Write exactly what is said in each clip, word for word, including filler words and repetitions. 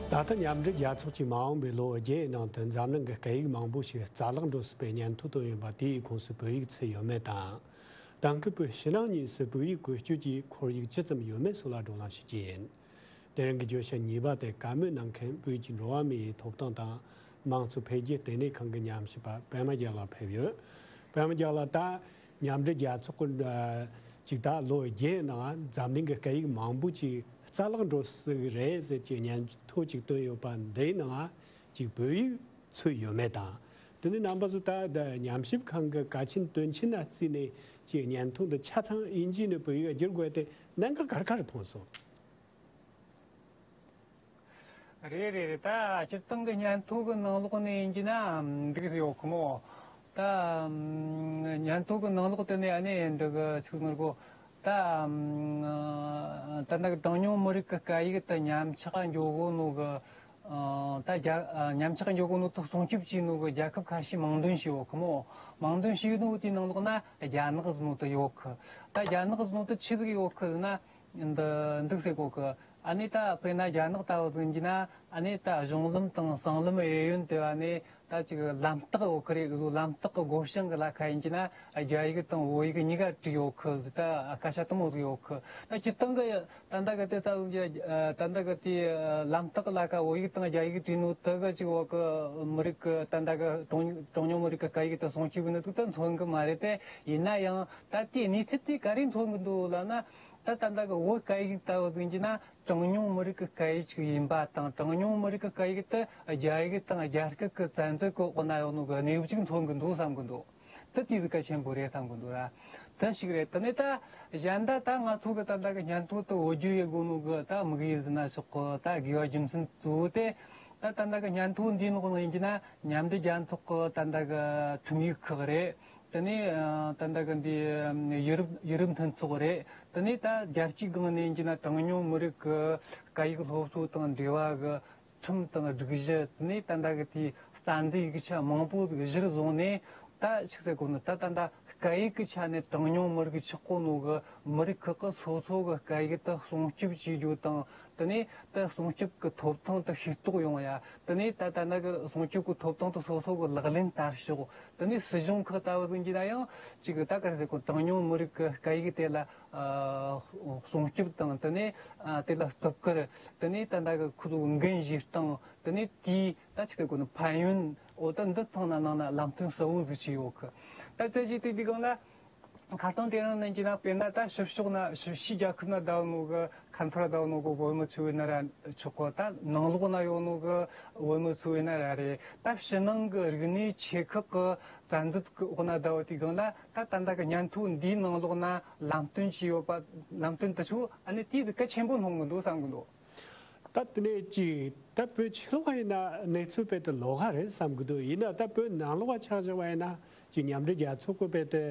ད་ལྟ་མཉམ་འབྲེལ་རྒྱལ་ཚོགས་ཀྱིས་མ་འོངས་པའི་ལོ་བརྒྱད་ནང་དུ་འཛམ་གླིང་གི་སྐད་ཡིག་མང་པོ་ཞིག་རྩ་བརླག་འགྲོ་སྲིད་པའི་སྙན་ཐོ་བཏོན་ཡོད་པ་དེའི་ཁོངས་སུ་བོད་ཡིག་ཚུད་ཡོད་མེད་དང་། དེང་སྐབས་བོད་ཕྱི་ནང་གཉིས་སུ་བོད་ཡིག་བཀོལ་སྤྱོད་ཀྱི་ཁོར་ཡུག་ཇི་ཙམ་ཡོད་མེད་སོགས་ལ་བགྲོ་གླེང་ཞུ་རྒྱུ་ཡིན། དེ་རིང་གི་བརྗོད་བྱ་གཉིས་པ་དེ་བཀའ་མོལ་གནང་མཁན་བོད་ཀྱི་འགྲོ་བ་མིའི་ཐོབ་ཐང་དང་མང་གཙོ་འཕེལ་རྒྱས་ལྟེ་གནས་ཁང་གི་ཉམས་ཞིབ་པ་པད་མ་རྒྱལ་ལགས་ཕེབས་ཡོད། པད་མ་རྒྱལ་ལགས། ད་མཉམ་འབྲེལ་རྒྱལ་ཚོགས་ཀྱི་ཅིག་ད་ལོ་བརྒྱད་ནང་འཛམ་གླིང་གི་སྐད་ཡིག་མང་པོ་ཅིག་རྩ་བརླག་འགྲོ་སྲིད་ཀྱི་རེད་ཟེར་གྱི་སྙན་ཐོ་ཅིག་བཏོན་ཡོད་པ་འདིའི་ནང་ཅིག་བོད་ཡིག་ཚུད་ཡོད་མེད་དང་། དེ་ནི་རྣམ་པ་ཚོ་ད་ཉམས་ཞིབ་ཁང་གི་གལ་ཆེན་དོན་ཆེན་ལ་བརྩིས་ནས་ཅིག་སྙན་ཐོ་འདི་ཆ་ཚང་དབྱིན་ཇི་ནས་བོད་ཡིག་བསྒྱུར་དགོས་ཏེ་གནད་འགག་ག་རེ་ག་རེ་མཐོང་སོང་། རེད་རེད་རེད། ད་སྤྱིར་བཏང་གི་སྙན་ཐོ་གི་ནང་ལོགས་ནས་ཡིན་གྱི་ན་འདུག་ཡོད་གི་མོ། ད་སྙན་ཐོ་གི་ནང་ལོགས་དེ་ནས་ཨ་ནེ་འདུག་ཆིག་ནོར་གོ། ད་ད་ནག་གྲངས་ཉུང་མི་རིགས་ཀྱི་སྐད་ཡིག་དུ་ཉམས་ཆག་འགྱོ་གོ་ནོ་གི། ད་རྒྱ་ཉམས་ཆག་འགྱོ་གོ་ནོ་དུ་སྲུང་སྐྱོབ་བྱས་ནོ་གི་རྒྱལ་ཁབ་ཁ་ཤས་མིང་འདོན་བྱས་ཡོད་གི་མོ། མིང་འདོན་བྱས་ནོ་དེའི་ནང་ལོགས་ན་རྒྱ་ནག་ཟེར་ནོ་དུ་ཡོད་གི། ད་རྒྱ་ནག་ཟེར་ནོ་དུ་ཆི་ཟིག་ཡོད་གི་ཟེར་ན། འདི་འདུག་ཟེར་གོ་གི། ཨ་ནི་ད་དཔེར་ན་རྒྱ་ནག་ལྟ་བུ་ཟིག་ཡིན་གྱི་ན་ཨ་ནི་ད་གཞུང་ལམ་དང་སྲང་ལམ་གཡས་གཡོན་དེ་ཨ་ནི་ད་ཅིག་ལམ་རྟགས་ཡོད་གི་རེད་གི། ལམ་རྟགས་གི་སྒོ་བྱང་གི་ལ་ཁ་ཡིན་གྱི་ན་རྒྱ་ཡིག་དང་བོད་ཡིག་གཉིས་ཀ་བྲིས་ཡོད་གི་ཟེར། ད་སྐད་ཆ་དུ་མོ་ཟིག་ཡོད་གི། ད་སྤྱིར་བཏང་གི་ད་ལྟ་གི་དེ་ད་ད་ལྟ་གི་དེ་ལམ་རྟགས་གི་ལ་ཁ་བོད་ཡིག་དང་རྒྱ་ཡིག་བྲིས་ནོ་དུ་གི་ཅིག་བོད་གི་མི་རིགས་གི་ད་ལྟ་གི་གྲངས་གྲངས་ཉུང་མི་རིགས་གི་སྐད་ཡིག་དུ་སྲུང་སྐྱོབ་ནི་དུ་ད་མཚོན་གི་མ་རེད་དེ། ཡིན་ན་ཡང་ད་དེའི་གནས་ཚུལ་དེ་ག་རེ་མཚོན་གི་འདུག་ལབ་ན། ད་ད་ལྟ་གི་བོད་སྐད་ཡིག་ལྟ་བུ་ཟིག་ཡིན་གྱི་ན་གྲངས་ཉུང་མི་རིགས་ཀྱི་སྐད་ཡིག་ཅིག་ཡིན་པ་དང་། གྲངས་ཉུང་མི་རིགས་ཀྱི་སྐད་ཡིག་དེ་རྒྱ་ཡིག་དང་རྒྱ་སྐད་ཀྱི་བཙན་འཛུལ་གྱི་འོག་ན་ཡོད་ནོ་གི་གནས་བབ་ཅིག་མཚོན་གི་འདུག་བསམ་གི་འདུག། དེ་དེ་ཟིག་གལ་ཆེན་པོ་རེད་བསམ་གི་འདུག་ར། དེ་ཞིག་རེད། དེ་ནས་ད་གཞན་ད་ད་ང་ཚོ་གི་ད་ལྟ་གི་སྙན་ཐོ་དེ་འོ་བསྒྱུར་ཡེད་དགོས་ནོ་གི་ད་དམིགས་ཡུལ་ཟེར་ན་ཆོག་གི། ད་དགོས་པ་རྒྱུ་མཚན་གཙོ་བོ་དེ། ད་ད་ལྟ་གི་སྙན་ཐོ་འདིའི་ནང་ཡིན་གྱི་ན་མཉམ་འབྲེལ་རྒྱལ་ཚོགས་ཀྱི་ད་ལྟ་གི་ཁྲིམས་ཡིག་ཁག་རེད། དེ་ནས་ད་ལྟ་གི་འདི་ཡུ་རོབ་ཡུ་རོབ་མཐུན་ཚོགས་རེད། དེ་ནས་ད་རྒྱལ་སྤྱིའི་སྒང་ནས་ཡིན་གྱི་ན་གྲངས་ཉུང་མི་རིགས་ཀྱི་སྐད་ཡིག་སློབ་གསོ་དང་འབྲེལ་བ་གི་ཁྲིམས་དང་སྒྲིག་གཞི། དེ་ནས་ད་ལྟ་གི་དེའི་རྩ་འཛིན་ཡིག་ཆ་མང་པོ་ཟིག་གཞིར་བཟུང་ནས། ད་ཆི་ཟེར་གོ་ནི། ད་ད་ད་སྐད་ཡིག་གི་ཆ་ནས་གྲངས་ཉུང་མི་རིགས་ཆགས་གོ་ནོ་གི་མི་རིགས་ཁག་གི་སོ་སོ་གི་སྐད་ཡིག་དེ་སྲུང་སྐྱོབ་བྱེད་རྒྱུ་དང་། དེ་ནས་དེ་སྲུང་སྐྱོབ་ཀྱི་ཐོབ་ཐང་དེ་ཤེས་རྟོགས་ཡོང་ཡ། དེ་ནས་ད་ད་ནི་གི་སྲུང་སྐྱོབ་ཀྱི་ཐོབ་ཐང་དེ་སོ་སོ་གི་ལག་ལེན་བསྟར་ཕྱོགས། དེ་ནས་སྲིད་གཞུང་ཁག་ལྟ་བུ་ཟིག་ཡིན་གྱི་ན་ཡང་ཅིག་ད་ག་རེ་ཟེར་གོ། གྲངས་ཉུང་མི་རིགས་ཀྱི་སྐད་ཡིག་དེ་ལ་ཨ་སྲུང་སྐྱོབ་དང་། དེ་ནས་ཨ་དེ་ལ་བརྩི་བཀུར། དེ་ནས་ད་ད་གི་ཁོ་ཚོ་འགན་བཞེས་སྟངས། དེ་ནས་དེའི་ད་ཆི་ཟེར་གོ་ནི། ཕན་ཡོན། འོ་ད་འདི་ཐང་ན་ནང་ན་ལམ་སྟོན་གསལ་བོ་ཟིག་བྱས་ཡོད་གི། ད་རྩ་ཆེ་དེ་དེ་གང་ལ། ཁ་སྟོང་དེ་རང་ནང་གི་ན་དཔེར་ན་ད་ཕྱི་ཕྱོགས་ན་ཕྱི་ཕྱི་རྒྱལ་ཁབ་ན་བསྡད་ནོ་གི། ཁ་འཐོར་བསྡད་ནོ་གི་བོད་མི་ཚོ་ཡིན་ན་ར་ཆོག་གི། ད་ནང་ལོགས་ན་ཡོད་ནོ་གི་བོད་མི་ཚོ་ཡིན་ན་ར་རེད། ད་ཕྱི་ནང་གི་རིག་གནས་ཆེ་ཁག་གི་བཙན་འཛུལ་གི་འོག་ན་བསྡད་པ་དེ་གང་ལ། ད་ད་ལྟ་གི་སྙན་ཐོ་འདིའི་ནང་ལོགས་ན་ལམ་སྟོན་བྱས་ཡོད་པ། ལམ་སྟོན་དེ་ཚོ་ཨ་ནི་དེ་གལ་ཆེན་པོ་མཐོང་གི་འདུག་བསམ་གི་འདུག། ད་དེ་ནས་ཅིག་ད་བོད་ཕྱི་ལོགས་ཡིན་ན་གནས་ཚུལ་དཔེ་དེ་ལོགས་ཀ་རེད་བསམ་གི་འདུག། ཡིན་ན་ད་བོད་ནང་ལོགས་ཆ་བཞག་པ་ཡིན་ན་ཅིག་མཉམ་འབྲེལ་རྒྱལ་ཚོགས་ཀྱི་དཔེ་དེ་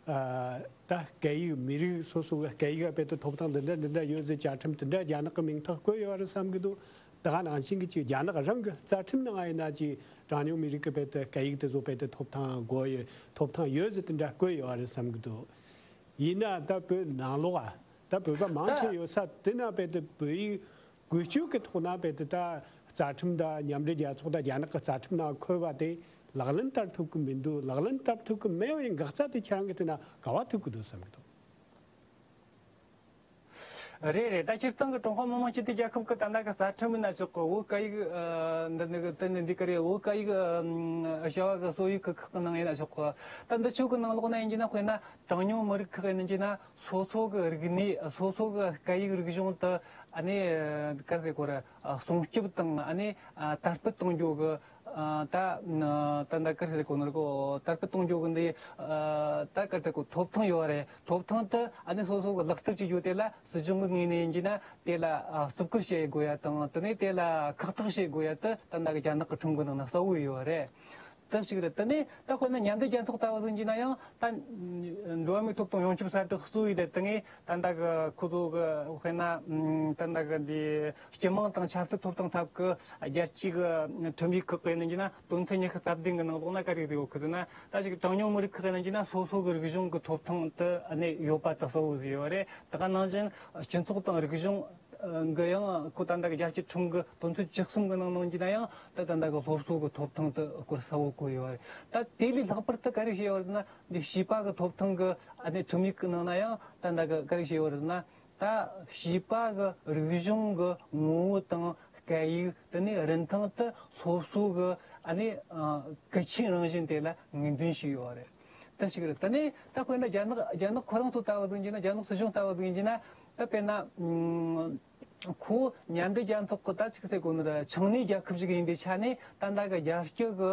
ཨ་ད་སྐད་ཡིག་མི་རིགས་སོ་སོ་གི་སྐད་ཡིག་དཔེ་དེ་ཐོབ་ཐང་འདི་འདྲ་འདི་འདྲ་ཡོད་ཟེར་བཅའ་ཁྲིམས་དེ་འདྲ་རྒྱ་ནག་གི་མིང་ཐག་བཀོད་ཡོད་རེད་བསམ་གི་འདུག། ད་ག་ནང་བཞིན་གི་ཅིག་རྒྱ་ནག་རང་གི་རྩ་ཁྲིམས་ནང་ཡིན་ན་ཅིག་གྲངས་ཉུང་མི་རིགས་ཀྱི་དཔེ་དེ་སྐད་ཡིག་དེ་ཚོ་དཔེ་དེ་ཐོབ་ཐང་དགོས་ཡོད། ཐོབ་ཐང་ཡོད་ཟེར་དེ་འདྲ་བཀོད་ཡོད་རེད་བསམ་གི་འདུག། ཡིན་ན་ད་བོད་ནང་ལོགས་ཨ་ད་བོད་པ་མང་ཆེ་ཡོད་ས་དེ་ན་དཔེ་དེ་བོད་ཡིག་བཀོལ་སྤྱོད་ཀྱི་ཐོག་ན་དཔེ་དེ་ད་རྩ་ཁྲིམས་དང་མཉམ་འབྲེལ་རྒྱལ་ཚོགས་དང་རྒྱ་ནག་གི་རྩ་ཁྲིམས་ནང་འཁོད་པ་དེ་ལག་ལེན་བསྟར་ཐུབ་ཀྱི་མི་འདུག། ལག་ལེན་བསྟར་ཐུབ་ཀྱི་མེད་པའི་འགག་རྩ་དེ་ཁྱེད་རང་གིས་དེ་ན་ག་བ་ཐུག་གི་འདུག་བསམ་གི་འདུག། རེད་རེད། ད་སྤྱིར་བཏང་གི་ཀྲུང་ཧྭ་མི་དམངས་སྤྱི་མཐུན་རྒྱལ་ཁབ་ཀྱི་ད་ལྟ་གི་རྩ་ཁྲིམས་ཡིན་ན་ཆོག་གི། བོད་སྐད་ཡིག་ཨ་འདི་ནི་གི་དེ་ནི་འདི་ག་རེད། བོད་སྐད་ཡིག་ཨ་བྱ་བ་གི་སྲོལ་ཡིག་གི་ཁག་གི་ནང་ཡིན་ན་ཆོག་གི། ད་འདི་ཆོ་གི་ནང་ལོགས་ན་ཡིན་གྱི་ན་དཔེར་ན་གྲངས་ཉུང་མི་རིགས་ཁག་ཡིན་གྱི་ན་སོ་སོ་གི་རིག་གནས། སོ་སོ་གི་སྐད་ཡིག་རིག་གཞུང་དུ་ཨ་ནི་ག་རེ་ཟེར་གོ་རེད། ཨ་སྲུང་སྐྱོབ་དང་ཨ་ནི་ཨ་དར་སྤེལ་གཏོང་རྒྱུ་གི། ཨ་ད་ད་ད་ག་རེ་ཟེར་གོ་ནོ་རེད་གོ། དར་སྤེལ་གཏོང་རྒྱུ་གི་འདི་ཨ་ད་ག་རེ་ཟེར་གོ། ཐོབ་ཐང་ཡོད་རེད། ཐོབ་ཐང་དེ་ཨ་ནི་སོ་སོ་གི་ལག་བསྟར་བྱེད་རྒྱུ་དེ་ལ་སྲིད་གཞུང་གི་ངོས་ནས་ཡིན་གྱི་ན་དེ་ལ་ཨ་བརྩི་བཀུར་བྱེད་དགོས་ཡ་དང་། དེ་ནས་དེ་ལ་ཁག་ཐེག་བྱེད་དགོས་ཡ་དེ་ད་ད་གི་རྒྱ་ནག་གི་ཁྲིམས་གི་ནང་ན་གསལ་བོ་ཡོད་རེད། དེ་ཞིག་རེད། དེ་ནས་ད་དཔེར་ན་མཉམ་འབྲེལ་རྒྱལ་ཚོགས་ལྟ་བུ་ཟིག་ཡིན་ན་ཡང་ད་འགྲོ་བ་མིའི་ཐོབ་ཐང་ཡོངས་ཁྱབ་གསལ་བསྒྲགས་གཙོ་བོའི་ལས་དེ་ངས་ད་ལྟ་གི་ཁོ་ཚོ་གི་དཔེར་ན་ད་ལྟ་གི་འདི་སྤྱི་དམངས་དང་ཆབ་སྲིད་ཐོབ་ཐང་ཐད་ཀྱི་རྒྱལ་སྤྱིའི་གི་ཁྲིམས་ཡིག་ཁག་གི་ནང་གི་ན་དོན་ཚན་ཉི་ཤུ་རྩ་བདུན་གི་ནང་ལོགས་ན་ག་རེ་ཡོད་གི་ཟེར་ན། ད་ཞིག་གྲངས་ཉུང་མི་རིགས་ཁག་གི་ནང་གི་ན་སོ་སོ་གི་རིག་གཞུང་གི་ཐོབ་ཐང་དེ་ནས་ཡོད་པ་དེ་གསལ་བོ་ཟིག་ཡོད་རེད། དེ་ག་ནང་བཞིན་སྤྱི་ཚོགས་དང་རིག་གཞུང་གི་ཡང་ཁོ་ད་ལྟ་གི་རྒྱལ་སྤྱིའི་ཁྲིམས་གི་དོན་ཚན་བཅུ་གསུམ་གི་ནང་ནང་གི་ན་ཡང་ད་ད་ལྟ་གི་སློབ་གསོ་གི་ཐོབ་ཐང་དེ་སྐོར་གསལ་བོ་བཀོད་ཡོད་རེད། ད་དེ་ལས་ལྷག་པར་དུ་ག་རེ་བཤད་ཡོད་རེད་ན། འདི་བྱིས་པ་གི་ཐོབ་ཐང་གི་ཨ་ནི་ཁྲིམས་ཡིག་གི་ནང་ན་ཡང་ད་ལྟ་གི་ག་རེ་བཤད་ཡོད་རེད་ན། ད་བྱིས་པ་གི་རིག་གཞུང་གི་ངོ་བོ་དང་སྐད་ཡིག་དེ་ནས་རིན་ཐང་དེ་སློབ་གསོ་གི་ཨ་ནི་ཨ་གལ་ཆེན་རང་བཞིན་དེ་ལ་ངོས་འཛིན་བྱས་ཡོད་རེད། དེ་ཞིག་རེད། དེ་ནས་ད་དཔེར་ན་རྒྱ་ནག་རྒྱ་ནག་ཁོ་རང་ཚོ་ལྟ་བུ་ཟིག་ཡིན་ན། རྒྱ་ནག་སྲིད་གཞུང་ལྟ་བུ་ཟིག་ཡིན་ན། ད་དཔེར་ན་ཨ་ཁོ་མཉམ་འབྲེལ་རྒྱལ་ཚོགས་ཀྱི་ད་ཅིག་ཟེར་དགོས་ནི་རེད། ཆིངས་གནས་རྒྱལ་ཁབ་ཞིག་ཡིན་པའི་ཆ་ནས་ད་ལྟ་གི་རྒྱལ་སྤྱི་གི་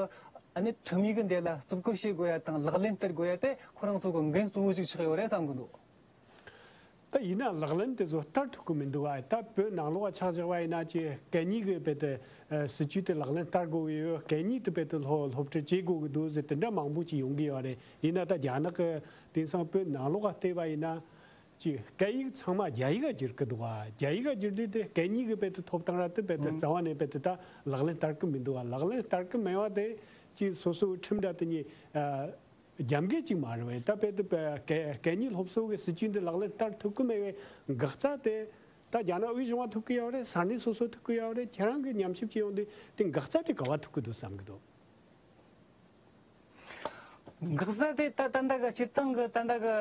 ཨ་ནི་ཁྲིམས་ཡིག་འདི་ལ་བརྩི་བཀུར་བྱེད་དགོས་ཡ་དང་ལག་ལེན་བསྟར་དགོས་ཡ་དེ་ཁོ་རང་ཚོ་གི་འགན་གཙོ་བོ་ཞིག་ཆགས་ཡོད་རེད་བསམ་གི་འདུག། ད་ཡིན་ན་ལག་ལེན་དེ་ཚོ་བསྟར་ཐུབ་ཀྱི་མི་འདུག་བ། ད་བོད་ནང་ལོགས་ཆ་བཞག་པ་ཡིན་ན་ཅིག་སྐད་གཉིས་ཀྱི་བོད་དུ་ཨ་སྲིད་ཇུས་དེ་ལག་ལེན་བསྟར་དགོས་ཀྱི་ཡོད། སྐད་གཉིས་དེ་བོད་དུ་སློབ་སློབ་ཁྲིད་བྱེད་དགོས་ཀྱི་འདུག་ཟེར་དེ་འདྲ་མང་པོ་ཅིག་ཡོང་གི་ཡོད་རེད། ཡིན་ན་ད་རྒྱ་ནག་གི་དེང་སང་བོད་ནང་ལོགས་བལྟས་པ་ཡིན་ན། ཅིག་སྐད་ཡིག་ཚང་མ་རྒྱ་ཡིག་ག་བསྒྱུར་གི་འདུག་བ། རྒྱ་ཡིག་ག་བསྒྱུར་དུས་དེ་སྐད་གཉིས་ཀྱི་བོད་དུ་ཐོབ་ཐང་ར་དེ་བོད་དུ་རྩ་བ་ནས་བོད་དུ་ད་ལག་ལེན་བསྟར་གི་མི་འདུག་བ། ལག་ལེན་བསྟར་གི་མེད་པ་དེ་ཅིག་སོ་སོའི་ཁྲིམས་ར་དེ་གཉིས་ཨ་རྒྱབ་འགལ་ཅིག་མ་རེད་བས། ད་བོད་དུ་བོད་སྐད་སྐད་གཉིས་སློབ་གསོ་གི་སྲིད་ཇུས་འདི་ལག་ལེན་བསྟར་ཐུབ་ཀྱི་མེད་པའི་འགག་རྩ་དེ་ད་རྒྱ་ནག་དབུས་གཞུང་བ་ཐུག་གི་ཡོད་རེད། ས་གནས་སོ་སོ་ཐུག་གི་ཡོད་རེད། ཁྱེད་རང་གི་ཉམས་ཞིབ་བྱས་ཡོང་དུས་དེ་འགག་རྩ་དེ་ག་བ་ཐུག་གི་འདུག་བསམ་གི་འདུག། འགག་རྩ་དེ་ད་ད་ལྟ་གི་སྤྱིར་བཏང་གི་ད་ལྟ་གི་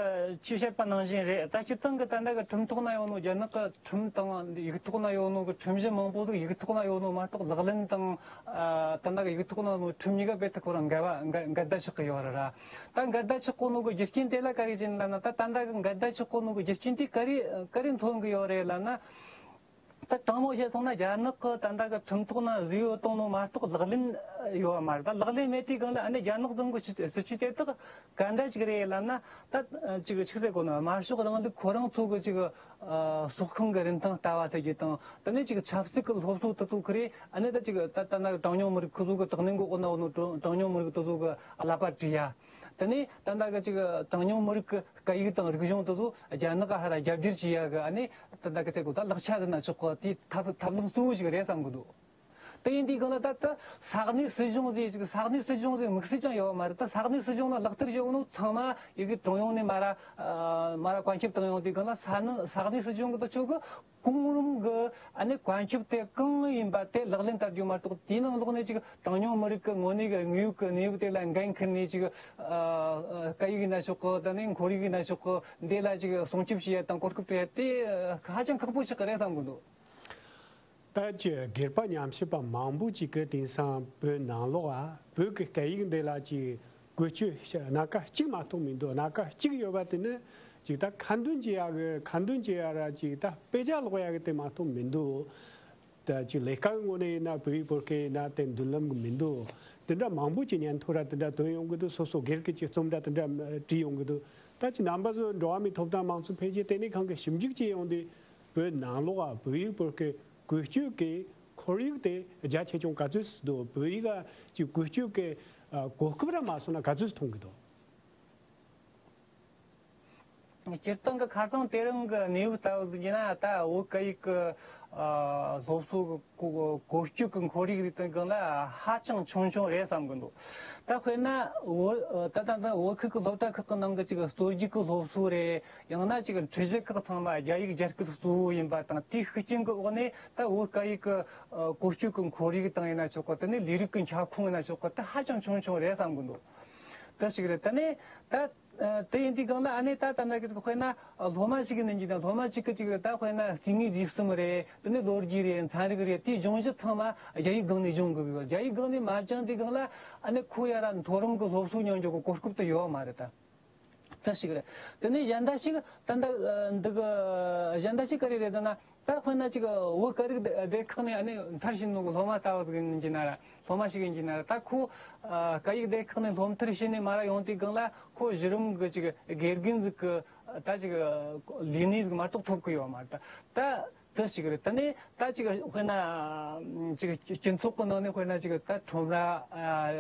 ཆོས་བཤད་པ་ནང་བཞིན་རེད། ད་སྤྱིར་བཏང་གི་ད་ལྟ་གི་ཁྲིམས་ཐོག་ན་ཡོད་ནོ། རྒྱ་ནག་གི་ཁྲིམས་དང་ཡིག་ཐོག་ན་ཡོད་ནོ་གི་ཁྲིམས་གཞི་མང་པོ་ཟིག་ཡིག་ཐོག་ན་ཡོད་ནོ་མ་གཏོགས་ལག་ལེན་དང་ཨ་ད་ལྟ་གི་ཡིག་ཐོག་ན་ཡོད་ནོ་ཁྲིམས་གཉིས་ཀ་རྦད་དེ་ཁོ་རང་འགལ་བ་འགལ་འགལ་ཟླ་ཆགས་གི་ཡོད་རེད་ར། ད་འགལ་ཟླ་ཆགས་གོ་ནོ་གི་རྒྱུ་རྐྱེན་དེ་ལ་ག་རེ་བྱས་ནས་ལབ་ན། ད་ད་ལྟ་གི་འགལ་ཟླ་ཆགས་གོ་ནོ་གི་རྒྱུ་རྐྱེན་དེ་ག་རེ་ག་རེ་མཚོན་གི་ཡོད་རེད་ལབ་ན། ད་དྲང་མོ་བཤད་སོང་ན་རྒྱ་ནག་གི་ད་ལྟ་གི་ཁྲིམས་ཐོག་ན་བཟོས་ཡོད་བཏང་ནོ་མ་གཏོགས་ལག་ལེན་ཡོད་པ་མ་རེད། ད་ལག་ལེན་མེད་དུས་སྒང་ལ་ཨ་ནི་རྒྱ་ནག་ཚང་གི་སྲིད་སྲིད་ཇུས་དེ་དག་ག་འདྲ་ཞིག་རེད་ལབ་ན། ད་ཅིག་ཆི་ཟེར་དགོས་ན། དམར་ཤོག་རིང་ལུགས་ཁོ་རང་ཚོ་གི་ཅིག་ཨ་སྲོག་ཤིང་གི་རིན་ཐང་ལྟ་བ་དེ་གི་དང་། དེ་ནས་ཅིག་ཆབ་སྲིད་ཀྱི་སློབ་གསོ་དེ་ཚོ་ཁི་རེད། ཨ་ནི་ད་ཅིག་ད་ད་ན་གྲངས་ཉུང་མི་རིགས་ཁོ་ཚོ་གི་དྲག་གནོན་གི་འོག་ན་ཡོད་ནོ་གྲངས་གྲངས་ཉུང་མི་རིགས་དེ་ཚོ་གི་ཀླད་པ་བཀྲུ་ཡ། དེ་ནས་ད་ལྟ་གི་ཅིག་གྲངས་ཉུང་མི་རིགས་ཀྱི་སྐད་ཡིག་དང་རིག་གཞུང་དེ་ཚོ་རྒྱ་ནག་ག་ཧ་ར་རྒྱ་བསྒྱུར་བྱེད་ཡ་གི་ཨ་ནི་ད་ལྟ་གི་ཚེ་གོ་ད་ལག་ཆ་ཟེར་ན་ཆོག་གི། དེའི་ཐབས་ཐབས་ལམ་གཙོ་བོ་ཞིག་རེད་བསམ་གི་འདུག། དེ་ཡིན་དུས་སྒང་ལ་ད་ད་ས་གནས་སྲིད་གཞུང་ཟེར་ཅིག་ས་གནས་སྲིད་གཞུང་ཟེར་དམིགས་བསལ་ཅང་ཡོད་པ་མ་རེད། ད་ས་གནས་སྲིད་གཞུང་ལ་ལག་བསྟར་བྱེད་ནོ་ཚང་མ་ཡི་གེ་གྲངས་ཡོང་ནས་མ་ར་ཨ་མ་ར་བཀའ་ཁྱབ་བཏང་ཡོང་དུས་སྒང་ལ་ས་གནས་ས་གནས་སྲིད་གཞུང་གི་ད་ཆོག་གི། གོང་རིམ་གྱི་ཨ་ནི་བཀའ་ཁྱབ་དེ་གང་ཡིན་པ་དེ་ལག་ལེན་བསྟར་རྒྱུ་མ་གཏོགས། དེའི་ནང་ལོགས་ནས་ཅིག་གྲངས་ཉུང་མི་རིགས་ཀྱི་དངོས་གནས་ཀྱི་དངོས་ཡོད་ཀྱི་གནས་བབ་དེ་ལ་འགན་འཁུར་ནས་ཅིག་ཨ་ཨ་སྐད་ཡིག་ཡིན་ན་ཆོག་གི། དེ་ནས་ཁོར་ཡུག་ཡིན་ན་ཆོག་གི། འདི་ལ་ཅིག་སྲུང་སྐྱོབ་བྱེད་ཡ་དང་གོ་སྐབས་སྤྲད་ཡ་དེ་ཧ་ཅང་ཁག་པོ་ཆགས་ཀྱི་རེད་བསམ་གི་འདུག། ད་ཅིག་སྒེར་པ་ཉམས་ཞིབ་པ་མང་པོ་ཅིག་གིས་དེང་སང་བོད་ནང་ལོགས་ཨ་བོད་ཀྱི་སྐད་ཡིག་འདི་ལ་ཅིག་བཀོལ་སྤྱོད་སྣ་ཁ་གཅིག་མ་གཏོགས་མི་འདུག། སྣ་ཁ་གཅིག་ཡོད་པ་དེ་ནི་ཅིག་ད་ཁ་འདོན་བྱེད་ཡག་གི་ཁ་འདོན་བྱེད་ཡག་ར་ཅིག་ད་དཔེ་ཆ་ཀློག་ཡག་གི་དེ་མ་གཏོགས་མི་འདུག། ད་ཅིག་ལས་ཀ་གི་ངོས་ནས་ཡིན་ན་བོད་ཡིག་བོད་སྐད་ཡིན་ན་དེ་མདུན་ལམ་གི་མི་འདུག། དེ་འདྲ་མང་པོ་ཅིག་སྙན་ཐོ་ར་དེ་འདྲ་འདོན་ཡོང་གི་འདུག། སོ་སོ་སྒེར་གྱི་ཅིག་རྩོམ་འདྲ་དེ་འདྲ་བྲིས་ཡོང་གི་འདུག། ད་ཅིག་རྣམ་པ་ཚོ་འགྲོ་བ་མིའི་ཐོབ་ཐང་དམངས་གཙོ་འཕེལ་རྒྱས་ལྟེ་གནས་ཁང་གིས་ཞིབ་འཇུག་བྱེད་ཡོང་དུས་བོད་ནང་ལོགས་ཨ་བོད་ཡིག་བོད་སྐད་བཀོལ་སྤྱོད་ཀྱི་ཁོར་ཡུག་དེ་རྒྱ་ཆེ་ཆུང་ག་ཚོད་འདུག། བོད་ཡིག་ཨ་ཅིག་བཀོལ་སྤྱོད་ཀྱི་ཨ་གོ་སྐབས་ར་མ་སོང་ན་ག་ཚོད་མཐོང་གི་འདུག། སྤྱིར་བཏང་གི་ཁ་སང་དེ་རིང་གི་གནས་བབ་ལྟ་བུ་ཡིན་ན། ད་བོད་སྐད་ཡིག་གི་ཨ་སློབ་གསོ་གི་གོ་གོ་སྤྱོད་ཀྱི་ཁོར་ཡུག་དེ་གང་ལ་ཧ་ཅང་ཆུང་ཆུང་རེད་བསམ་གི་འདུག། ད་དཔེར་ན་བོད་ད་ད་ད་བོད་ཁུལ་གྱི་སློབ་གྲྭ་ཁག་གི་ནང་གི་ཅིག་སྲོལ་རྒྱུན་གྱི་སློབ་གསོ་རེད། ཡང་ན་ཅིག་འཁྲིད་གཞི་ཁག་ཚང་མ་རྒྱ་ཡིག་རྒྱ་སྐད་གཙོ་བོ་ཡིན་པ་དང་། དེའི་ཤུགས་རྐྱེན་གྱི་འོག་ནས་ད་བོད་སྐད་ཡིག་གི་ཨ་གོ་སྤྱོད་ཀྱི་ཁོར་ཡུག་དང་ཡིན་ན་ཆོག་གི། དེ་ནས་ལས་རིགས་ཀྱི་ཁྱབ་ཁོངས་ཡིན་ན་ཆོག་གི། ད་ཧ་ཅང་ཆུང་ཆུང་རེད་བསམ་གི་འདུག། དེ་ཞིག་རེད། དེ་ནས་ད་ཨ་དེ་ཡིན་དུས་སྒང་ལ་ཨ་ནི་ད་ད་ནང་གི་དཔེར་ན་སློབ་མ་ཞིག་ཡིན་ན་ཅིག་ད་སློབ་མ་གཅིག་གི་ཅིག་ད་དཔེར་ན་སྐྱེ་དངོས་རྗེས་གསུམ་རེད། དེ་ནས་ལོ་རྒྱུས་རེད། ཚན་རིག་རེད། དེའི་སྦྱོང་གཞི་ཚང་མ་རྒྱ་ཡིག་སྒང་ནས་སྦྱོང་དགོས་གི་ཡོད། རྒྱ་ཡིག་སྒང་ནས་མ་སྦྱངས་དུས་སྒང་ལ་ཨ་ནི་ཁོ་ཡ་ར་མཐོ་རིམ་གྱི་སློབ་གསོ་མྱོང་རྒྱུ་གི་གོ་སྐབས་དེ་ཡོད་མ་རེད་ད། དེ་ཞིག་རེད། དེ་ནས་གཞན་དག་ཞིག་ད་ལྟ་ཨ་འདི་གི་གཞན་དག་ཞིག་ག་རེ་རེད་ཟེར་ན། ད་དཔེར་ན་ཅིག་བོད་སྐད་རིག་སྡེ་ཁག་ནས་ཨ་ནི་མཐར་ཕྱིན་ནོ་གི་སློབ་མ་ལྟ་བུ་ཟིག་ཡིན་གྱི་ན་ར། སློབ་མ་ཞིག་ཡིན་གྱི་ན་ར། ད་ཁོ་ཨ་སྐད་ཡིག་སྡེ་ཁག་ནས་སློབ་མཐར་ཕྱིན་ནས་མ་ར་ཡོང་དུས་སྒང་ལ་ཁོ་གཞི་རིམ་གི་ཅིག་དགེ་རྒན་ཟིག་གི་ད་ཅིག་ལས་གནས་ཟིག་མ་གཏོགས་ཐོབ་གི་ཡོད་མ་རེད་ད། ད་ དེ་ཞིག་རེད། དེ་ནས་ད་ཅིག་དཔེར་ན་ཅིག་སྤྱི་ཚོགས་ཀྱི་ནང་ནས་དཔེར་ན་ཅིག་ད་ཁྲོམ་ར།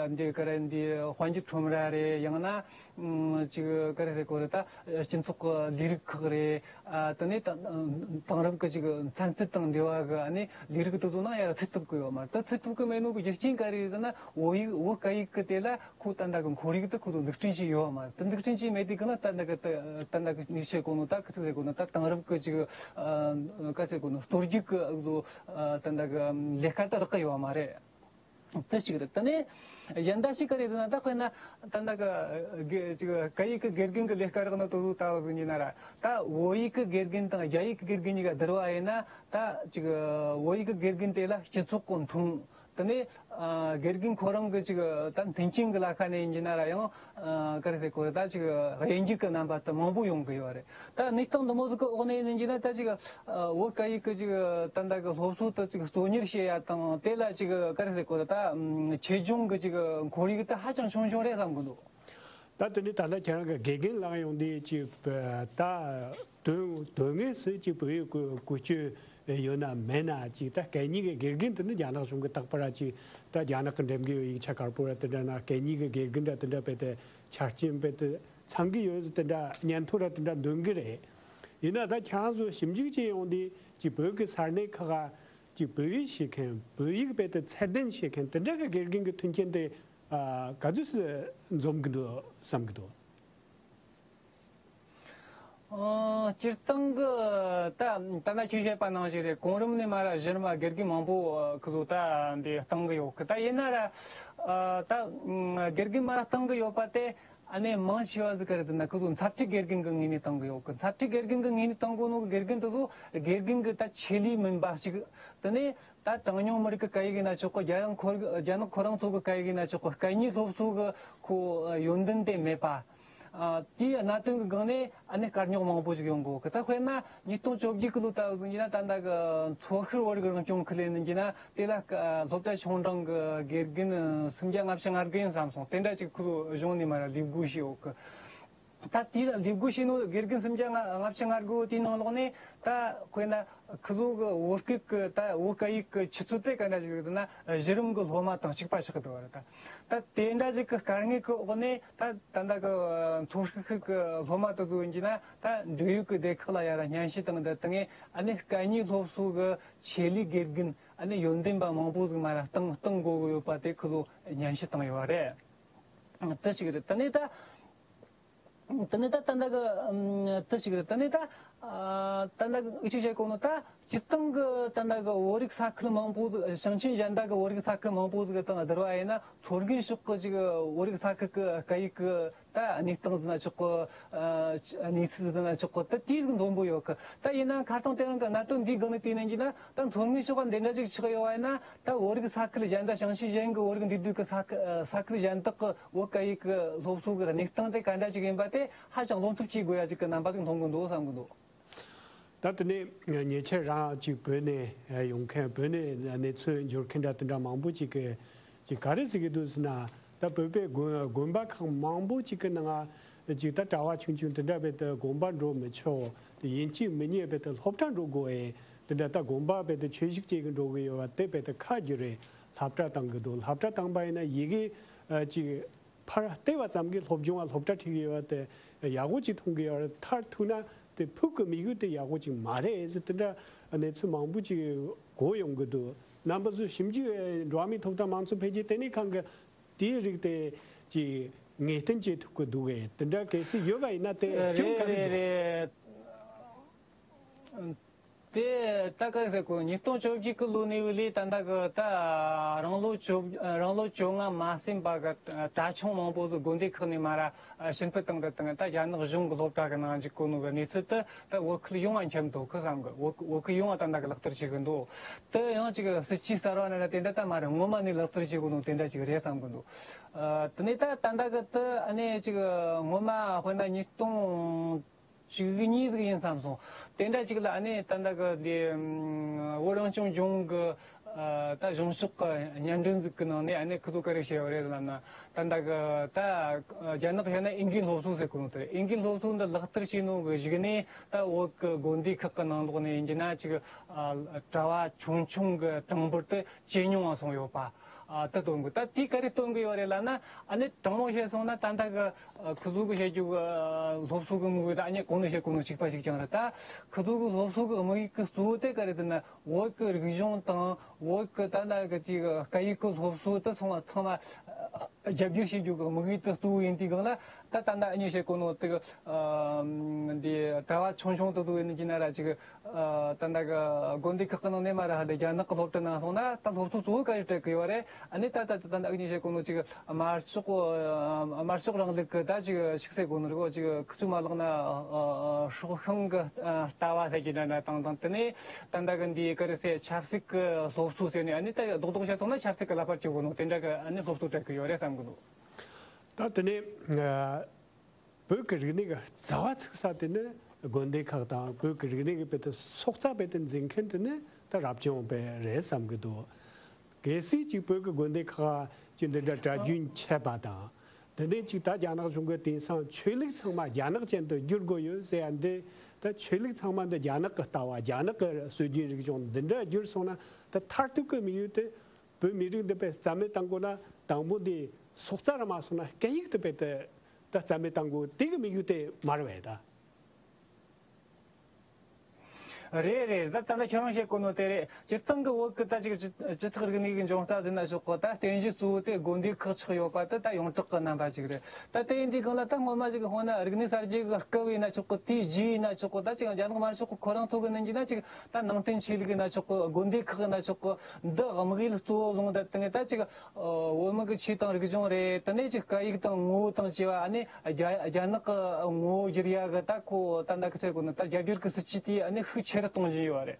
ཨ། འདི་ག་རེ། འདི་དཔལ་འབྱོར་ཁྲོམ་ར་རེད། ཡང་ན་ཅིག་ག་རེ་ཟེར་དགོས་རེད། ད་སྤྱི་ཚོགས་ཀྱི་ལས་རིགས་ཁག་རེད། ཨ། དེ་ནས་ད་དེང་རབས་ཀྱི་ཅིག་ཚན་རྩལ་དང་འབྲེལ་བ་གི་ཨ་ནི་ལས་རིགས་དེ་ཚོ་ནང་ཡར་ཚུད་ཐུབ་ཀྱི་ཡོད་མ་རེད། ད་ཚུད་ཐུབ་ཀྱི་མེད་ནོ་གི་རྒྱུ་རྐྱེན་ག་རེ་རེད་ཟེར་ན། བོད་ཡིག་བོད་སྐད་ཡིག་གི་དེ་ལ་ཁོ་ད་ལྟ་གི་ཁོར་ཡུག་དེ་ཁོ་ཚོ་འཛུགས་སྐྲུན་བྱས་ཡོད་མ་རེད། དེ་འཛུགས་སྐྲུན་བྱས་མེད་དུས་གི་ན་ད་ལྟ་གི་ད་ད་ལྟ་གི་ནི་བཤད་གོ་ནོ། ད་གི་ཚིག་ཟེར་གོ་ནོ། ད་དེང་རབས་གི་ཅིག་ཨ་ག་ཟེར་གོ་ནོ། སྟོབས་ཤུགས་གི་ཨ་ཚོ་ཨ་ད་ལྟ་གི་ལས་ཀ་དེ་རག་གི་ཡོད་མ་རེད། དེ་ཞིག་རེད། དེ་ནས་གཞན་དག་ཞིག་ག་རེ་ཟེར་ན། ད་དཔེར་ན་ད་ལྟ་གི་དགེ་ཅིག་སྐད་ཡིག་གི་དགེ་རྒན་གི་ལས་ཀ་རག་ནོ་དེ་ཚོ་ལྟ་བུ་ཟིག་ཡིན་ན་ར། ད་བོད་ཡིག་གི་དགེ་རྒན་དང་རྒྱ་ཡིག་གི་དགེ་རྒན་གཉིས་ཀ་བསྡུར་བ་ཡིན་ན། ད་ཅིག་བོད་ཡིག་གི་དགེ་རྒན་དེ་ལ་སྤྱི་ཚོགས་གི་མཐོང་། དེ་ནས་ཨ་དགེ་རྒན་ཁོ་རང་གི་ཅིག་ད་མཐུན་རྐྱེན་གི་ལ་ཁ་ནས་ཡིན་གྱི་ན་ར། ཡང་ཨ་ག་རེ་ཟེར་དགོས་རེད། ད་ཅིག་དབྱེ་འབྱེད་གི་རྣམ་པ་དེ་མང་པོ་ཡོང་གི་ཡོད་རེད། ད་གནས་སྟངས་འདི་མོ་ཟིག་གི་འོག་ནས་ཡིན་གྱི་ན། ད་ཅིག་ཨ་བོད་སྐད་ཡིག་གི་ཅིག་ད་ལྟ་གི་སློབ་གསོ་དེ་ཅིག་གཙོ་གཉེར་བྱེད་ཡ་དང་། དེ་ལ་ཅིག་ག་རེ་ཟེར་དགོས་རེད། ད་ཨ་ཆེད་སྦྱོང་གི་ཅིག་ཁོར་ཡུག་དེ་ཧ་ཅང་ཆུང་ཆུང་རེད་བསམ་གི་འདུག་ད་དེ་ནས་ད་ལྟ་ཁྱེད་རང་གི་དགེ་རྒན་ལངས་ཡོང་དུས་ཅིག་ད་དོན་དོན་དངོས་སུ་ཅིག་བོད་ཡིག་བཀོལ་སྤྱོད་ཡོད་ན་མེད་ན། ཅིག་ད་སྐད་གཉིས་ཀྱི་དགེ་རྒན་དེ་ནི་རྒྱ་ནག་གཞུང་གིས་རྟག་པར་ཅིག་ད་རྒྱ་ནག་གི་འགྲེམས་ཀྱི་ཡིག་ཆ་དཀར་པོ་ར་དེ་འདྲ་ན་སྐད་གཉིས་ཀྱི་དགེ་རྒན་ར་དེ་འདྲ་རྦད་དེ་ཆ་རྐྱེན་རྦད་དེ་ཚང་གི་ཡོད་ཟེར། དེ་འདྲ་སྙན་ཐོ་ར་དེ་འདྲ་འདོན་གི་རེད། ཡིན་ན་ད་ཁྱེད་རང་ཚོ་ཞིབ་འཇུག་བྱས་ཡོང་དུས་ཅིག་བོད་ཀྱི་ས་གནས་ཁག་ག་ཅིག་བོད་ཡིག་ཤེས་མཁན། བོད་ཡིག་རྦད་དེ་ཚད་ལྡན་ཤེས་མཁན་དེ་འདྲ་གི་དགེ་རྒན་གྱི་མཐུན་རྐྱེན་དེ་ཨ་ག་ཚོད་ཙམ་འཛོམས་ཀྱི་འདུག་བསམ་གྱི་འདུག་ཨ། སྤྱིར་བཏང་གི་ད་ད་ལྟ་ཁྱེད་བཤད་པ་ནང་བཞིན་རེད། གོང་རིམ་ནས་མར་གཞི་རིམ་དགེ་རྒན་མང་པོ་ཁོ་ཚོ་ད་འདི་བཏང་གི་ཡོད་གི། ད་ཡིན་ན་ར་ཨ་ད་དགེ་རྒན་མར་བཏང་གི་ཡོད་པ་དེ་ཨ་ནི་མང་ཆེ་བ་ཟིག་ག་རེ་ཟེར་ན། ཁོ་ཚོ་འཚབ་འཁྲིད་དགེ་རྒན་གི་ངོས་ནས་བཏང་གི་ཡོད་གི། འཚབ་འཁྲིད་དགེ་རྒན་གི་ངོས་ནས་བཏང་གོ་ནོ་གི་དགེ་རྒན་དེ་ཚོ་དགེ་རྒན་གི་ད་ཆེད་ལས་མིན་པ་ཞིག་དེ་ནས་ད་གྲངས་ཉུང་མི་རིགས་ཀྱི་སྐད་ཡིག་ཡིན་ན་ཆོག་གི། རྒྱ་ནག་ཁོ་རང་ཚོ་གི་སྐད་ཡིག་ཡིན་ན་ཆོག་གི། སྐད་གཉིས་སློབ་གསོ་གི་ཁོ་ཡོན་ཏན་དེ་མེད་པ། ཨ་དེའི་གནད་དོན་གྱི་སྒང་ནས་ཨ་ནི་དཀའ་རྙོག་མང་པོ་ཞིག་ཡོང་གི་ཡོད་གི། ད་དཔེར་ན་ཉིས་སྟོང་བཅོ་བརྒྱད་གི་ལོ་ལྟ་བུ་ཡིན་ན། ད་ལྟ་གི་མཚོ་ཤར་བོད་རིགས་རང་སྐྱོང་ཁུལ་ལ་ཡིན་གྱི་ན། དེ་ལ་སློབ་གྲྭ་ཆུང་འབྲིང་གི་དགེ་རྒན་སུམ་བརྒྱ་ལྔ་བཅུ་ང་དགུ་ཡིན་བསམ་སོང་། དེ་འདྲ་ཅིག་ཁོ་ཚོ་གཞུང་ནས་མར་ལས་བགོས་བྱས་ཡོད་གི། ད་དེ་ལ་ལས་བགོས་བྱས་ནོ་དགེ་རྒན་སུམ་བརྒྱ་ལྔ་བཅུ་ང་དགུ་དེའི་ནང་ལོགས་ནས། ད་དཔེར་ན་ཁོ་ཚོ་གི་བོད་སྐད་གི་ད་བོད་སྐད་ཡིག་གི་ཆུ་ཚད་དེ་ག་འདྲ་ཞིག་རེད་ན། གཞི་རིམ་གི་སློབ་མ་དང་གཅིག་པ་ཆགས་ཀྱི་འདུག་བ་རེད། ད་ད་དེ་འདྲ་ཞིག་གི་དཀའ་ངལ་གི་འོག་ནས། ད་ད་ལྟ་གི་མཚོ་ཤར་ཁུལ་གི་སློབ་མ་དེ་ཚོ་ཡིན་གྱི་ན། ད་འབྲེལ་ཡོད་གི་སྡེ་ཁག་ལ་ཡར་སྙན་ཞུ་བཏང་། ད་དེ་ངས་ཨ་ནི་སྐད་གཉིས་སློབ་གསོ་གི་ཆེད་ལས་དགེ་རྒན་ཨ་ནི་ཡོན་ཏན་པ་མང་པོ་ཟིག་མར་བཏང་བཏང་དགོས་གི་ཡོད་པ་དེ་ཁོ་ཚོ་སྙན་ཞུ་བཏང་ཡོད་པ་རེད། དེ་ཞིག་རེད། དེ་ནས་ད། དེ་ནས་ད་ད་ལྟ་གི་ཨམ་དེ་ཞིག་རེད། དེ་ནས་ད་ཨ་ད་ལྟ་གི་འུ་ཅག་བཤད་གོ་ནོ། ད་སྤྱིར་བཏང་གི་ད་ལྟ་གི་བོད་རིགས་ས་ཁུལ་མང་པོ་ཟིག་ཞིང་ཆེན་གཞན་དག་གི་བོད་རིགས་ས་ཁུལ་མང་པོ་ཟིག་དང་བསྡུར་བ་ཡིན་ན། མཚོ་སྔོན་ཕྱོགས་གི་ཅིག་བོད་རིགས་ས་ཁུལ་གི་སྐད་ཡིག་གི་ད་གནས་སྟངས་ཟེར་ན་ཆོག་གི། ཨ་གནས་ཚུལ་ཟེར་ན་ཆོག་གི། ད་དེ་རིགས་མཐོན་པོ་ཡོད་གི། ད་ཡིན་ན་ཁ་སང་དེ་རིང་གི་གནད་དོན་འདིའི་སྒང་ནས་བལྟས་ནས་ཡིན་ན། ད་མཚོ་སྔོན་ཕྱོགས་འདི་འདྲ་ཅིག་ཆགས་ཡོད་པ་ཡིན་ན། ད་བོད་རིགས་ས་ཁུལ་གཞན་དང་ཞིང་ཆེན་གཞན་གྱི་བོད་རིགས་འདུས་སྡོད་ཀྱི་ས་ཁུལ་ས་ཁུལ་གཞན་དག་གི་བོད་སྐད་ཡིག་གི་སློབ་གསོ་གི་གནས་སྟངས་དེ་ག་འདྲ་ཅིག་ཡིན་པ་དེ་ཧ་ཅང་བློ་འཚབ་བྱེད་དགོས་ཡ་ཅིག་གི་རྣམ་པ་ཟིག་མཐོང་གི་འདུག་བསམ་གི་འདུག་ད་དེ་ནས་ཉེ་ཆར་རང་ཅིག་བོད་ནས་ཡོང་མཁན། བོད་ནས་གནས་ཚུལ་འབྱོར་མཁན་འདྲ་དེ་འདྲ་མང་པོ་ཅིག་གིས་ཅིག་ག་རེ་ཟེར་གི་འདུག་ཟེར་ན། ད་བོད་པའི་དགོན་དགོན་པ་ཁག་མང་པོ་ཅིག་གི་ནང་ཅིག་ད་གྲྭ་བ་ཆུང་ཆུང་དེ་འདྲ་རྦད་དེ་དགོན་པ་འགྲོ་མི་ཆོག་དེ་ཡིན་གཅིག་མིན་གཉིས་རྦད་དེ་སློབ་གྲྭ་འགྲོ་དགོས་ཨེ། དེ་འདྲ་ད་དགོན་པ་རྦད་དེ་ཆོས་ཞུགས་བྱེད་གི་འགྲོ་གི་ཡོད་པ་དེ་རྦད་དེ་ཁ་བསྒྱུར་རེ་སློབ་གྲྭ་བཏང་གི་འདུག་སློབ་གྲྭ་བཏང་པ་ཡིན་ན་ཡི་གེ་ཨ་ཅིག་ཕར་བལྟས་པ་ཙམ་གྱིས་སློབ་སྦྱོང་བ་སློབ་གྲྭ་ཁྲིད་གི་ཡོད་པ་དེ་ཡག་པོ་ཅིག་མཐོང་གི་ཡོད་རེད། མཐར་ཐུག་ན་དེ་ཕུགས་ཀྱི་དམིགས་ཡུལ་དེ་ཡག་པོ་ཅིག་མ་རེད་ཟེར། དེ་འདྲ་གནས་ཚུལ་མང་པོ་ཅིག་གོ་ཡོང་གི་འདུག་རྣམ་པ་ཚོས་ཞིབ་འཇུག་འགྲོ་བ་མིའི་ཐོབ་ཐང་མང་གཙོ་འཕེལ་རྒྱས་ལྟེ་གནས་ཁང་གི་དེའི་རིགས་དེ་ཅིག་ངེས་གཏན་བྱེད་ཐུབ་ཀྱི་འདུག་གས། དེ་འདྲ་གལ་སྲིད་ཡོད་པ་ཡིན་ན་དེ་རེད་སྐྱོན་ག་རེ་རེད་འདུག་རེད། དེ་ད་ག་རེ་ཟེར་གོ། ཉིས་སྟོང་བཅོ་བརྒྱད་ཀྱི་ལོ་ནས་བུད་ལས་ད་ལྟ་གི་ད་རང་ལོ་བཅོ་རང་ལོ་བཅོ་ལྔ་མ་ཟིན་པ་གི་གྲྭ་ཆུང་མང་པོ་ཟིག་དགོན་སྡེ་ཁག་ནས་མར་ཕྱིར་འཕུད་བཏང་དུ་བཏང་། ད་རྒྱ་ནག་གཞུང་གི་སློབ་གྲྭ་གི་ནང་འཇུག་གོ་ནོ་གི་གནས་ཚུལ་དེ་ད་བོད་ཁུལ་ཡོངས་ལ་ཁྱབ་འདུག་གི་བསམ་གི། བོད་བོད་ཁུལ་ཡོངས་ལ་ད་ལྟ་གི་ལག་བསྟར་བྱེད་གི་འདུག་དེ་ཡང་ཅིག་སྲིད་ཇུས་གསར་བ་ནང་ལ་དེ་འདྲ་ད་མར་སྔོན་མ་ནས་ལག་བསྟར་བྱེད་གོ་ནོ་དེ་འདྲ་ཅིག་རེད་བསམ་གི་འདུག་ཨ་དེ་ནས་ད་ད་ལྟ་གི་དེ་ཨ་ནི་ཅིག་སྔོན་མ་དཔེར་ན་ཉིས་སྟོང་བཅུ་གཉིས་ཟིག་ཡིན་བསམ་སོང་། དེ་འདྲ་ཅིག་ལ་ཨ་ནི་ད་ལྟ་གི་འདི་བོད་རང་སྐྱོང་ལྗོངས་གི་ ཨ་ད་གཞུང་ཕྱོགས་ཀྱི་སྙན་སྒྲོན་ཟིག་གི་ནང་ནས་ཨ་ནི་ཁི་ཚོ་ག་རེ་བཤད་ཡོད་རེད་ལབ་ན། ད་ད་གི་ད་རྒྱ་ནག་བཤད་ན་ཨིན་སྐད་སློབ་གསོ་ཟེར་གོ་ནོ་དེ་རེད། ཨིན་སྐད་སློབ་གསོ་འདི་ལག་བསྟར་བྱས་ནོ་གི་གཞུག་ནས་ད་བོད་ཀྱི་དགོན་སྡེ་ཁག་གི་ནང་ལོགས་ནས་ཡིན་གྱི་ན་ཅིག་ཨ་གྲྭ་བ་ཆུང་ཆུང་གི་གྲངས་འབོར་དེ་ཇེ་ཉུང་ང་སོང་ཡོད་པ། ཨ་ད་སྟོན་གི་ད་དེ་ག་རེ་སྟོན་གི་ཡོད་རེད་ལབ་ན། ཨ་ནི་དྲང་མོ་བཤད་སོང་ན་ད་ད་གི་ཁི་ཚོ་གི་བཤད་རྒྱུ་གི་སློབ་གསོ་གི་དམིགས་ཡུལ་ད་ཨ་ནི་གོང་ནས་བཤད་གོ་ནོ་གཅིག་པ་གཅིག་རྐྱང་རེད། ད་ཁི་ཚོ་གི་སློབ་གསོ་གི་དམིགས་ཡུལ་གི་གཙོ་བོ་དེ་ག་རེ་ཟེར་ན། བོད་ཀྱི་རིག་གཞུང་དང་བོད་ཀྱི་ད་ལྟ་གི་ཅིག་སྐད་ཡིག་གི་སློབ་གསོ་དེ་ཚང་མ་ཚང་མ་རྒྱབ་སྐྱོར་བྱེད་རྒྱུ་གི་དམིགས་ཡུལ་དེ་གཙོ་བོ་ཡིན་དུས་སྒང་ལ། ད་ད་ལྟ་ཨ་ནི་བཤད་གོ་ནོ་དེ་གི་ཨ་འདི་གྲྭ་བ་ཆུང་ཆུང་དེ་ཚོ་ཡིན་གྱི་ན་ར་ཅིག་ཨ་ད་ལྟ་གི་དགོན་སྡེ་ཁག་གི་ནང་ནས་མར་ཧ་ལས་རྒྱ་ནག་གི་སློབ་གྲྭ་ནང་སོང་ན་ད་སློབ་གསོ་གཙོ་བོ་ག་རེ་སྤྲད་གི་ཡོད་རེད། ཨ་ནི་ད་ད་ད་ད་ཨ་ནི་བཤད་གོ་ནོ་ཅིག་དམར་ཤོག་དམར་ཤོག་རིང་ལུགས་ཀྱི་ད་ཅིག་ཆི་ཟེར་གོ་ནོ་རེད་གོ། ཅིག་ཁི་ཚོ་མ་ལག་ན་སྲོག་ཤིང་གི་ལྟ་བ་ཟེར་གྱི་འདྲ་འདྲ་དང་དང་དེ་ནས་ད་ལྟ་གི་འདི་ག་རེ་ཟེར་ཆབ་སྲིད་ཀྱི་སློབ་གསོ་ཟེར་ནས། ཨ་ནི་ད་རྡོག་རྡོག་བཤད་སོང་ན་ཆབ་སྲིད་ཀྱི་ལག་པ་བཅུག་གོ་ནོ་དེ་འདྲ་གི་ཨ་ནི་སློབ་གསོ་སྤྲད་གི་ཡོད་རེད་བསམ་གི་འདུག་ད་དེ་ནས་བོད་ཀྱི་རིག་གནས་ཀྱི་རྩ་བ་ཚུགས་ས་དེ་ནི་དགོན་སྡེ་ཁག་དང་། བོད་ཀྱི་རིག་གནས་ཀྱི་དཔེ་དེ་སྲོག་རྩ་དཔེ་དེ་འཛིན་མཁན་དེ་ནི་ད་རབ་བྱུང་བ་རེད་བསམ་གི་འདུག་གལ་སྲིད་ཅིག་བོད་ཀྱི་དགོན་སྡེ་ཁག་ཅིག་འདི་འདྲ་གྲྭ་རྒྱུན་ཆད་པ་དང་། དེ་ནས་ཅིག་ད་རྒྱ་ནག་གཞུང་གི་དེང་སང་ཆོས་ལུགས་ཚང་མ་རྒྱ་ནག་ཅན་དུ་བསྒྱུར་དགོས་ཡོད་ཟེར་ཡ་འདི། ད་ཆོས་ལུགས་ཚང་མ་འདི་རྒྱ་ནག་གི་ལྟ་བ། རྒྱ་ནག་གི་སྲོལ་རྒྱུན་རིག་གཞུང་འདི་འདྲ་བསྒྱུར་སོང་ན་ད་མཐར་ཐུག་གི་དམིགས་ཡུལ་དེ་བོད་མི་རིགས་འདི་དཔེ་རྩ་མེད་བཏང་དགོས་ན། དང་པོ་འདི་སྲོག་རྩ་ར་མ་སོང་ན་སྐད་ཡིག་དེ་དཔེ་དེ་ད་རྩ་མེད་བཏང་དགོས། དེ་གི་དམིགས་ཡུལ་དེ་མ་རེད་པས་ད། རེད་རེད། ད་ད་ལྟ་ཁྱེད་རང་བཤད་གོ་ནོ་དེ་རེད། སྤྱིར་བཏང་གི་བོད་ཀྱི་ད་ཅིག་སྤྱི་སྤྱི་ཚོགས་རིག་གནས་ཀྱི་འབྱུང་རྩ་ཟེར་ན་ཆོག་གི། ད་རྟེན་གཞི་གཙོ་བོ་དེ་དགོན་སྡེ་ཁག་ཆགས་ཡོད་པ་དེ་ད་ཡོངས་གྲགས་ཀྱི་རྣམ་པ་ཅིག་རེད། ད་དེ་ཡིན་དུས་སྒང་ལ་ད་སྔོན་མ་ཅིག་དཔེར་ན་རིག་གནས་གསར་བརྗེ་གི་སྐབས་ཡིན་ན་ཆོག་གི། དེའི་རྗེས་ཡིན་ན་ཆོག་གི། ད་ཅིག་རྒྱ་ནག་དམར་ཤོག་གི་ཁོ་རང་ཚོ་གི་ནང་གི་ན་ཅིག་ད་ནང་བསྟན་ཆོས་ལུགས་ཡིན་ན་ཆོག་གི། དགོན་སྡེ་ཁག་ཡིན་ན་ཆོག་གི། འདི་དམིགས་ཡུལ་གཙོ་བོ་བཟུང་བསྡད་དེ་ངས་ད་ཅིག་བོད་མི་གི་ཆོས་དང་རིག་གཞུང་རེད། དེ་ནས་ཅིག་སྐད་ཡིག་དང་ངོ་བོ་དང་བཅས་པ། ཨ་ནི་རྒྱ་རྒྱ་ནག་གི་ངོ་བོ་བསྒྱུར་ཡ་གི་ད་ཁོ་ད་ད་གི་ཚེ་གོ་ན་ད་རྒྱ་སྒྱུར་གི་སྲིད་ཇུས་དེ་ཨ་ནི་ཤུགས་ཆེ་རུ་གཏོང་བཞིན་ཡོད་རེད།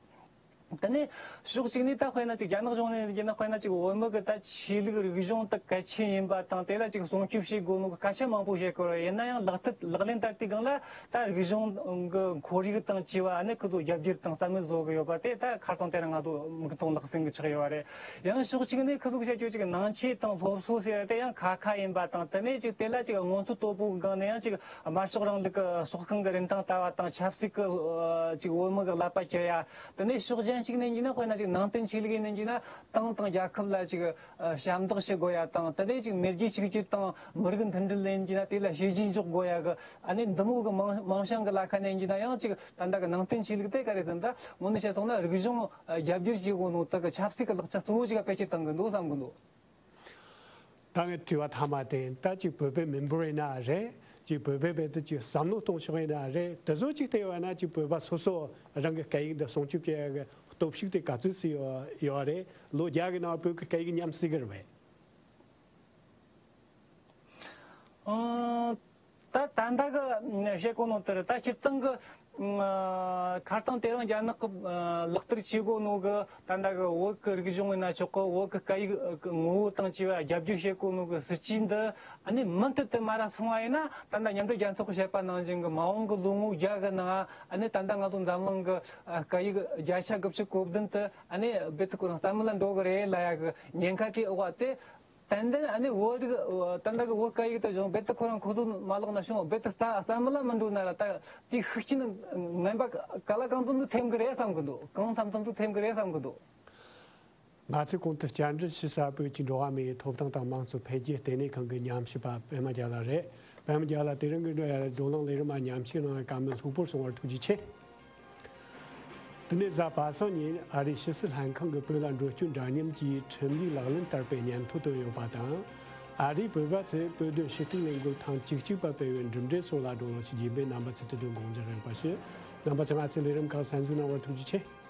དེ་ནས་ཕྱོགས་གཅིག་ནས་ད་དཔེར་ན་ཅིག་རྒྱ་ནག་གཞུང་ནས་ཡིན་ན་དཔེར་ན་ཅིག་བོད་མི་གི་ད་ཆོས་ལུགས་རིག་གཞུང་ད་གལ་ཆེན་ཡིན་པ་དང་། དེ་ལ་ཅིག་སྲུང་སྐྱོབ་བྱེད་དགོས་ནོ་གི་སྐད་ཆ་མང་པོ་བཤད་གི་རེད། ཡིན་ན་ཡང་ལག་བསྟར་ལག་ལེན་བསྟར་དུས་སྒང་ལ་ད་རིག་གཞུང་གི་ཁོར་ཡུག་དང་བཅས་པ་ཨ་ནི་ཁོ་ཚོ་རྒྱ་སྒྱུར་དང་རྩ་མེད་བཟོ་གི་ཡོད་པ་དེ་ད་ཁ་སང་དེ་རིང་ང་ཚོ་མིག་མཐོང་ལག་ཟིན་གི་ཆགས་ཡོད་རེད། ཡང་ཕྱོགས་གཅིག་ནས་ཁོ་ཚོ་གི་བཤད་རྒྱུ་ཅིག་ནང་ཆོས་དང་སློབ་གསོ་ཟེར་ཡ་དེ་ཡང་ཁ་ཁ་ཡིན་པ་དང་། དེ་ནས་ཅིག་དེ་ལ་ཅིག་སྔོན་ཚོད་དོད་པོ་གི་སྒང་ནས་ཡང་ཅིག་དམར་ཤོག་རིང་ལུགས་ཀྱི་སྲོག་ཤིང་གི་རིན་ཐང་ལྟ་བ་དང་། ཆབ་སྲིད་ཀྱི་ཨ་ཅིག་བོད་མི་གི་ཀླད་པ་བཅད་ཡ། དེ་ནས་ཕྱོགས་གཞན་ཞིག་ནས་ཡིན་ན་དཔེར་ན་ཅིག་ནང་བསྟན་ཆོས་ལུགས་ཡིན་ན་ཡིན་ན་ཏང་དང་རྒྱལ་ཁབ་ལ་ཅིག་ཨ་ཞབས་འདེགས་ཞུ་དགོས་ཡ་དང་། དེ་ནས་ཅིག་མི་རྒྱུད་གཅིག་གྱུར་དང་མི་རིགས་མཐུན་སྒྲིལ་ཡིན་ན་ཡིན་ན་དེ་ལ་བྱས་རྗེས་འཇོག་དགོས་ཡ་གི། ཨ་ནི་འདི་མོ་གི་མིང་མིང་བྱང་གི་ལ་ཁ་ནས་ཡིན་ན་ཡང་ཅིག་ད་ལྟ་གི་ནང་བསྟན་ཆོས་ལུགས་དེ་ག་རེ་ཟེར་ན། ད་དངོས་གནས་བཤད་སོང་ན་རིག་གཞུང་ཨ་རྒྱ་སྒྱུར་བྱེད་དགོས་ནོ་དེ་གི་ཆབ་སྲིད་ཀྱི་ལག་ཆ་གཙོ་བོ་ཅིག་བེད་སྤྱོད་བཏང་གི་འདུག་བསམ་གི་འདུག་ད་ངས་དྲི་བ་མཐའ་མ་དེ། ད་ཅིག་བོད་པའི་མི་འབོར་ཡིན་ན་རེད། ཅིག་བོད་པའི་བོད་དུ་ཅིག་བསམ་བློ་གཏོང་ཕྱོགས་ཡིན་ན་རེད། དེ་ཚོ་ཅིག་བལྟས་པ་ན་ཅིག་བོད་པ་སོ་སོ་རང་གི་སྐད་ཡིག་འདི་སྲུང་སྐྱོབ་བྱེད་ཡ་གི་སྟོབས་ཤུགས་དེ་ག་ཚོད་སུ་ཡོད་ཡོད་རེད། ལོ་བརྒྱ་གི་ནང་བོད་ཀྱི་སྐད་ཡིག་ཉམས་སྲིད་གི་རེད་པས། ཨང་། ད་ད་ལྟ་གི་བཤད་གོ་ནོ་དེར་ད་སྤྱིར་བཏང་གི་ཨང་། ཁ་སང་དེ་རིང་རྒྱ་ནག་གི་ཨང་། ལག་བསྟར་བྱེད་གོ་ནོ་གི་ད་ལྟ་གི་བོད་ཀྱི་རིག་གཞུང་ཡིན་ན་ཆོག་གི། བོད་ཀྱི་སྐད་ཡིག་གི་ངོ་བོ་དང་བཅས་པ་རྒྱ་སྒྱུར་བྱེད་གོ་ནོ་གི་སྲིད་ཇུས་འདི་ཨ་ནི་མུ་མཐུད་དུ་མར་ར་སོང་བ་ཡིན་ན། ད་ལྟ་མཉམ་འབྲེལ་རྒྱལ་ཚོགས་ཀྱིས་བཤད་པ་ནང་བཞིན་གི་མ་འོངས་གི་ལོ་ངོ་བརྒྱ་གི་ནང་ཨ་ནི་ད་ལྟ་ང་ཚོ་འཛམ་གླིང་གི་ཨ། སྐད་ཡིག་བརྒྱ་ཆ་དགུ་བཅུ་གོ་བདུན་དེ་ཨ་ནི་རྦད་དེ་ཁོ་རང་རྩ་མེད་ལ་འགྲོ་གི་རེད་ལབ་ཡ་གི་ཉེན་ཁ་དེ་འོག་དེ། ཏན་ཏན་ཨ་ནི་བོད་རིགས་ཏན་ཏན་གི་བོད་སྐད་ཡིག་དེ་གཞུང་རྦད་དེ་ཁོ་རང་ཁོ་ཚོ་མ་ལག་ན་བྱུང་རྦད་དེ་རྩ་རྩ་མེད་ལ་མི་འགྲོ་ན་ར། ད་དེ་ཤུགས་རྐྱེན་ངན་པ་ག་ལ་གང་འཚམ་དུ་ཐེབས་གི་རེད་བསམ་གི་འདུག་གང་འཚམ་འཚམ་དུ་ཐེབས་གི་རེད་བསམ་གི་འདུག་ང་ཚོས་གོང་དུ་བཅར་འདྲི་ཞུ་ས་བོད་ཀྱི་འགྲོ་བ་མིའི་ཐོབ་ཐང་དང་དམངས་གཙོ་འཕེལ་རྒྱས་ལྟེ་གནས་ཁང་གི་ཉམས་ཞིབ་པ་པད་མ་རྒྱལ་ལགས་རེད། པད་མ་རྒྱལ་ལགས། དེ་རིང་གི་བགྲོ་གླེང་ལས་རིམ་མ་ཉམས་ཞིབ་གནང་བའི་བཀའ་མོལ་ལྷུག་པོར་གསུང་བར་ཐུགས་རྗེ་ཆེ། དེ་ནས་གཟའ་པ་སངས་ཉིན་ཨ་རིའི་ཕྱི་སྲིད་ལྷན་ཁང་གིས་བོད་ལ་འགྲོ་སྐྱོད་འདྲ་མཉམ་གྱི་ཁྲིམས་ལུགས་ལག་ལེན་བསྟར་པའི་སྙན་ཐོ་བཏོན་ཡོད་པ་དང་། ཨ་རིས་བོད་པ་ཚོས་བོད་དོན་ཞུ་གཏུག་ལས་འགུལ་ཐེངས་བཅུ་གཅིག་པ་སྤེལ་བའི་གྲུབ་འབྲས་སོགས་ལ་བགྲོ་གླེང་ཞུ་རྒྱུ་ཡིན་པས། རྣམ་པ་ཚོས་དེ་དོན་དགོངས་འཇགས་ཡོད་པ་ཞུ། རྣམ་པ་ཚོས་ང་ཚོའི་ལས་རིམ་ཁག་གསན་གཟིགས་གནང་བར་ཐུགས་རྗེ་ཆེ།